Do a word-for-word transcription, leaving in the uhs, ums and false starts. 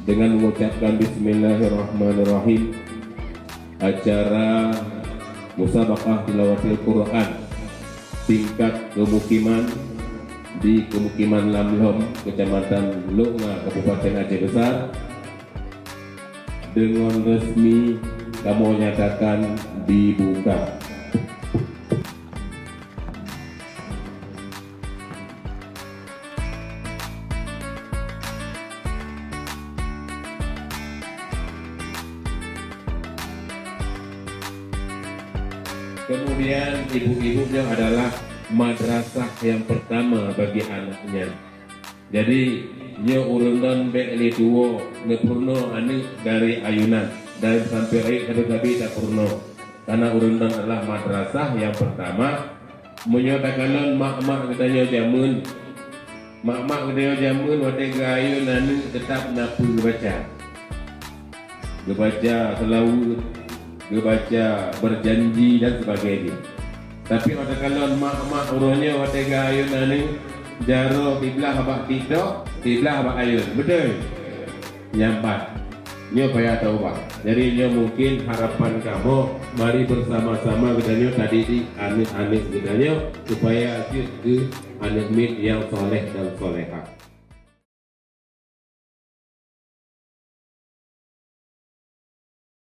Dengan mengucapkan bismillahirrahmanirrahim, acara musabaqah tilawatil Quran tingkat kemukiman di Kemukiman Lamlom, Kecamatan Lhoknga, Kabupaten Aceh Besar, dengan resmi kamoe nyatakan dibuka. Kemudian ibu-ibu nyoe adalah madrasah yang pertama bagi anaknya. Jadi, nyoe ureuëng ngon bék lé tuwoe neupeurunoe aneuëk dari ayunan, dari sampoe rayeuk sabe-sabe tapeurunoe. Karena ureuëng ngon adalah madrasah yang pertama. Meunyoe takalon mak-mak geutanyoe jameun, mak-mak geutanyoe jameun watée geuayun aneuëk teutap na peue geubaca. Geubaca seulaweuet, geubaca berjanji dan sebagainya. Tapi watée kalon mak-mak uroe nyoe watée geuayun aneuëk, jaroe siblah bak TikTok, siblah bak ayun. Beutôi? Nyan pat. Nyoe payah taubah. Jadi nyoe mungkin harapan kamoe, mari bersama-sama geutanyoe tadidik aneuëk-aneuëk geutanyoe supaya jeuet keu aneuëk miet nyang saleh dan salehah.